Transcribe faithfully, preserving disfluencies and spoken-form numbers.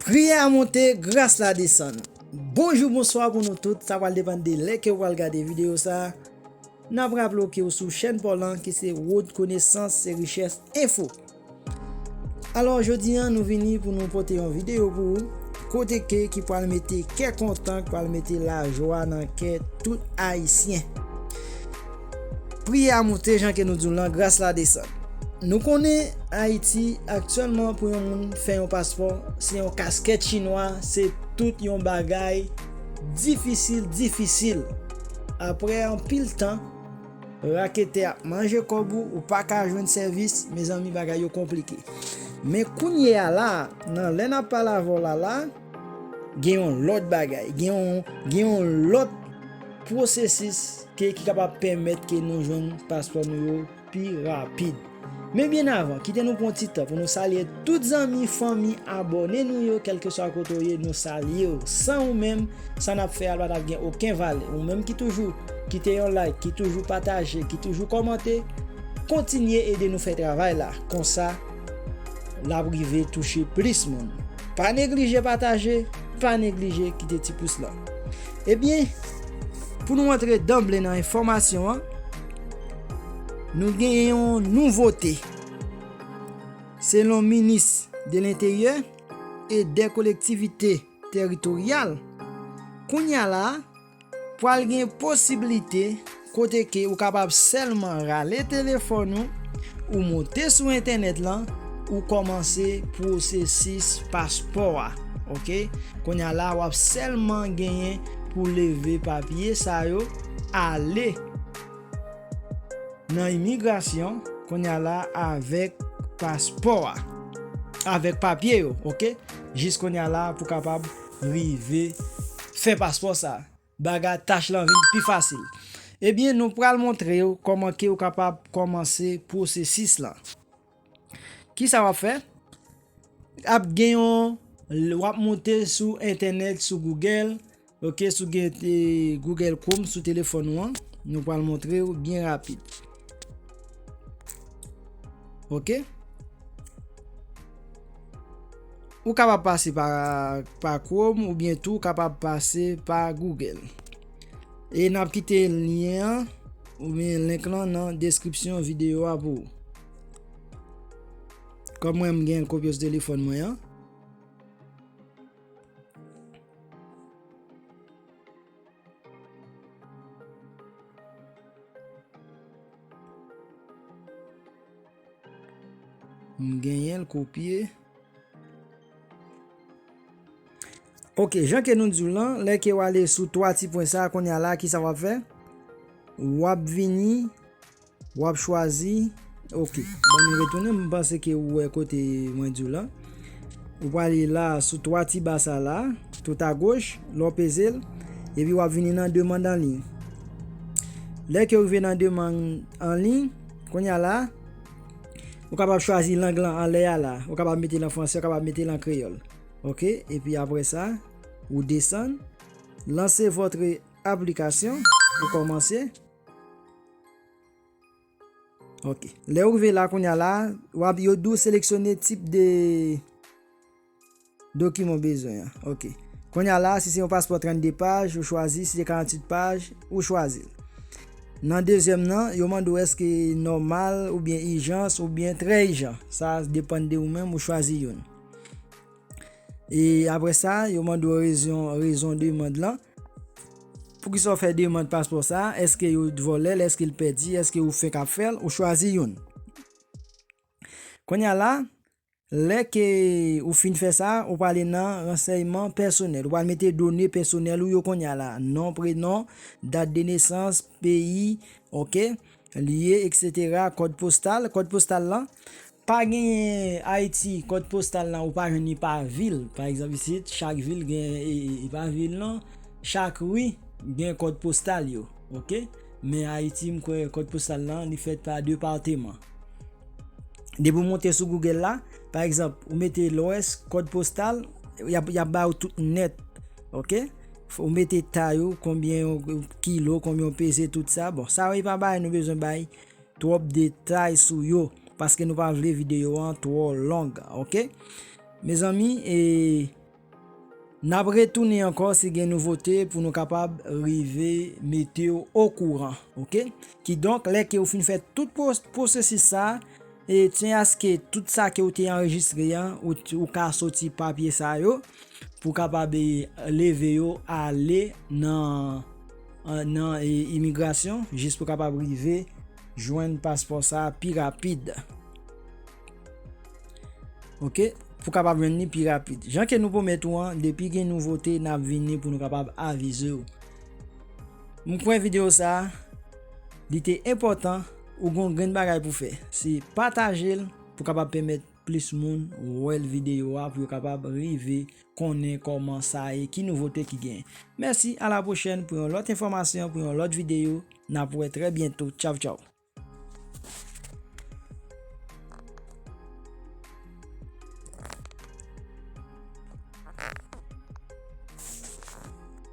Priyè a monte, gras la desann. Bonjou, bonswa pou nou tout. Sa pral depann de lè ke w pral gade videyo sa a. N ap raple w ke w sou chèn pa w lan ki se Wood Konesans se Richès Enfo. Alò, jodi a, nou vini pou nou pote yon videyo pou ou, kote ke ki pral mete kè kontan, ki pral mete lajwa nan kè tout Ayisyen. Priyè a monte, jan ke nou di w lan, gras la desann. Nou konnen Ayiti aktyèlman, pou yon moun fè yon paspò, se yon kaskèt chinwa, se tout yon bagay difisil, difisil. Apre anpil tan, raketè ap manje kòb ou, ou pa ka jwenn sèvis, mezanmi, bagay yo konplike. Men kounye a la, nan lè n ap pale avè w la la, gen yon lòt bagay, gen yon, gen yon lòt pwosesis ke, ki kapab pèmèt ke nou jwenn paspò nou yo pi rapid. Men byen avan, kite nou pran yon ti tan pou nou salye tout zanmi, fanmi, abòne nou yo, kèlkeswa kote w ye, nou salye w. San ou menm, sa n ap fè a pa t ap gen okenn valè. Ou menm ki toujou kite yon like, ki toujou pataje, ki toujou kòmante, kontinye ede nou fè travay la. Konsa, l ap rive touche plis moun. Pa neglije pataje, pa neglije kite ti pous la. Ebyen, pou nou antre danble nan enfòmasyon an, nou genyen yon nouvote. Selon minis de lenteryè e dè kolektivite teritoryal, kounye a la, pral gen posiblite kote ke ou kapab sèlman rale telefòn ou, ou monte sou entènèt lan, ou kòmanse pwosesis paspò a. Oke? Kounye a la, w ap sèlman genyen pou leve papye sa yo, ale nan imigrasyon, kounye a la, avèk paspò a, avèk papye yo, oke? Jis kounye a la, pou kapab rive fè paspò sa. Bagay tach lan vin pi fasil. Ebyen, nou pral montre w kòman ke w kapab kòmanse pwosesis lan. Kisa w ap fè? Ap gen yon, w ap monte sou entènèt, sou Google, oke, sou gen, eh, Google Chrome sou telefòn ou an. Nou pral montre w byen rapid. Oke? Ou kapab pase pa, pa Chrome oubyen tou ou kapab pase pa Google. E n ap kite lyen an oubyen link lan nan deskripsyon videyo a pou ou. Kòm mwen, m gen l kopye sou telefòn mwen an. M genyen l kopye. Oke, jan ke nou di w lan, lè ke w ale sou twa ti pwen sa a, kounye a la, kisa w ap fè? W ap vini, w ap chwazi, oke, ban nou retounen, m panse ke ou wè kote mwen di w lan. Ou prale la, sou twa ti ba sa la, tout a goch, lè w peze l, epi w ap vini nan demann an liy. Lè ke w rive nan demann an liy, kounye a la, ou kapab chwazi lang lan anlè a la. Ou kapab mete l an fransè, ou kapab mete l an kreyòl. Oke, epi apre sa, ou desann, lanse votre application, ou kòmanse. Oke. Lè ou rive la, kounye a la, w ap, yo di w seleksyone tip de dokiman w bezwen an. Oke. Kounye a la, si se yon paspò trannde paj, ou chwazi. Si se karanntuit paj, ou chwazi l. Nan dezyèm nan, yo mande w èske nòmal oubyen ijans oubyen trè ijan. Sa depann de ou menm, ou chwazi youn. E apre sa, yo mande w rezon, rezon demann lan. Poukisa w fè demann paspò sa a? Èske yo vòlè l? Èske l pèdi? Èske ou fenk ap fè l? Ou chwazi youn. Kounye a la, lè ke ou fin fè sa, ou prale nan ransèyman pèsonèl. Ou pral mete done pèsonèl ou yo kounye a la. Non, prenon, dat de nesans, peyi, oke, lye, etsetera, kòd postal. Kòd postal lan, pa genyen Ayiti, kòd postal lan, ou pa jwenn li pa vil. Pa egzanp, isit, chak vil gen, e, e, e pa vil non, chak ri gen kòd postal yo, oke? Men Ayiti, m kwè kòd postal lan, li fèt pa depatman. Depi w monte sou Google la, pa egzanp, ou mete Lwès, kòd postal, y ap, y ap ba ou tout nèt, oke? Ou mete tay ou, konbyen kilo, konbyen w peze, tout sa. Bon, sa yo, e pa bagay nou bezwen bay twòp detay sou yo, paske nou pa vle videyo an twò long, oke? Mezanmi, e, N ap retounen ankò si gen nouvote pou nou kapab rive mete w okouran, oke? Kidonk, lè ke ou fin fè tout pwo-, pwosesis sa, e tyen aske tout sa ke ou te anrejistre an, ou, ou ka soti papye sa yo, pou kapab, e, leve yo ale nan, an, nan, e, imigrasyon, jis pou kapab rive jwenn paspò sa pi rapid. Oke, pou kapab jwenn li pi rapid. Jan ke nou pwomèt ou an, depi gen nouvote, n ap vini pou nou kapab avize w. M kwè videyo sa, li te enpòtan, ou gon grenn bagay pou fè. Se pataje l pou kapab pèmèt plis moun wè l videyo a, pou yo kapab rive konnen kòman sa ye, ki nouvote ki gen. Mèsi, a la pwochèn pou yon lòt enfòmasyon, pou yon lòt videyo. N ap wè trè byento. Tchaw, tchaw.